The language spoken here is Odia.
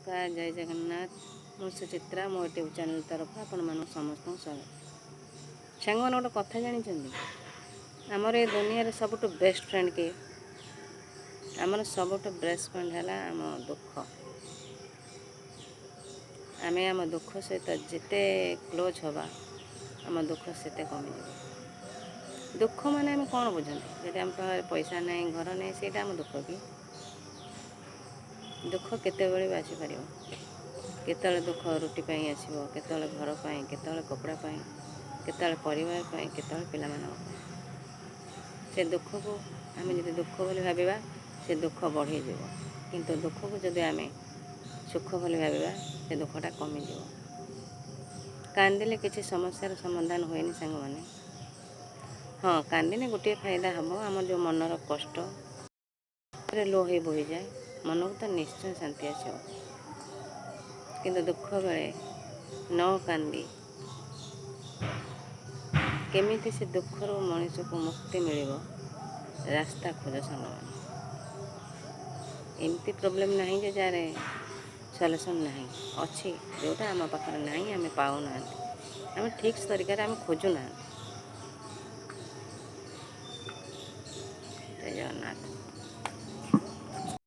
ନମସ୍କାର, ଜୟ ଜଗନ୍ନାଥ। ମୁଁ ସୁଚିତ୍ରା, ମୋ ୟୁଟ୍ୟୁବ୍ ଚ୍ୟାନେଲ୍ ତରଫରୁ ଆପଣମାନଙ୍କୁ ସମସ୍ତଙ୍କୁ ସ୍ୱାଗତ। ସାଙ୍ଗମାନେ, ଗୋଟେ କଥା ଜାଣିଛନ୍ତି? ଆମର ଏ ଦୁନିଆରେ ସବୁଠୁ ବେଷ୍ଟ ଫ୍ରେଣ୍ଡ କିଏ? ଆମର ସବୁଠୁ ବେଷ୍ଟ ଫ୍ରେଣ୍ଡ ହେଲା ଆମ ଦୁଃଖ। ଆମେ ଆମ ଦୁଃଖ ସହିତ ଯେତେ କ୍ଲୋଜ୍ ହେବା, ଆମ ଦୁଃଖ ସେତେ କମିଯିବ। ଦୁଃଖ ମାନେ ଆମେ କ'ଣ ବୁଝନ୍ତି? ଯଦି ଆମ ପାଖରେ ପଇସା ନାହିଁ, ଘର ନାହିଁ, ସେଇଟା ଆମ ଦୁଃଖ କି? ଦୁଃଖ କେତେବେଳେ ବି ଆସିପାରିବ। କେତେବେଳେ ଦୁଃଖ ରୁଟି ପାଇଁ ଆସିବ, କେତେବେଳେ ଘର ପାଇଁ, କେତେବେଳେ କପଡ଼ା ପାଇଁ, କେତେବେଳେ ପରିବାର ପାଇଁ, କେତେବେଳେ ପିଲାମାନଙ୍କ ପାଇଁ। ସେ ଦୁଃଖକୁ ଆମେ ଯଦି ଦୁଃଖ ବୋଲି ଭାବିବା, ସେ ଦୁଃଖ ବଢ଼ିଯିବ। କିନ୍ତୁ ଦୁଃଖକୁ ଯଦି ଆମେ ସୁଖ ବୋଲି ଭାବିବା, ସେ ଦୁଃଖଟା କମିଯିବ। କାନ୍ଦିଲେ କିଛି ସମସ୍ୟାର ସମାଧାନ ହୁଏନି ସାଙ୍ଗମାନେ। ହଁ, କାନ୍ଦିଲେ ଗୋଟିଏ ଫାଇଦା ହେବ, ଆମର ଯେଉଁ ମନର କଷ୍ଟ ଲୋ ହେଇ ବୋହିଯାଏ, ମନକୁ ତ ନିଶ୍ଚୟ ଶାନ୍ତି ଆସିବ। କିନ୍ତୁ ଦୁଃଖ ବେଳେ ନ କାନ୍ଦି କେମିତି ସେ ଦୁଃଖରୁ ମଣିଷକୁ ମୁକ୍ତି ମିଳିବ, ରାସ୍ତା ଖୋଜ ସାଙ୍ଗମାନେ। ଏମିତି ପ୍ରୋବ୍ଲେମ୍ ନାହିଁ ଯେ ଯାହାର ସଲ୍ୟୁସନ୍ ନାହିଁ। ଅଛି, ଯେଉଁଟା ଆମ ପାଖରେ ନାହିଁ, ଆମେ ପାଉନାହାନ୍ତି, ଆମେ ଠିକ୍ ତରିକାରେ ଆମେ ଖୋଜୁନାହାନ୍ତି। ଜୟ ଜଗନ୍ନାଥ।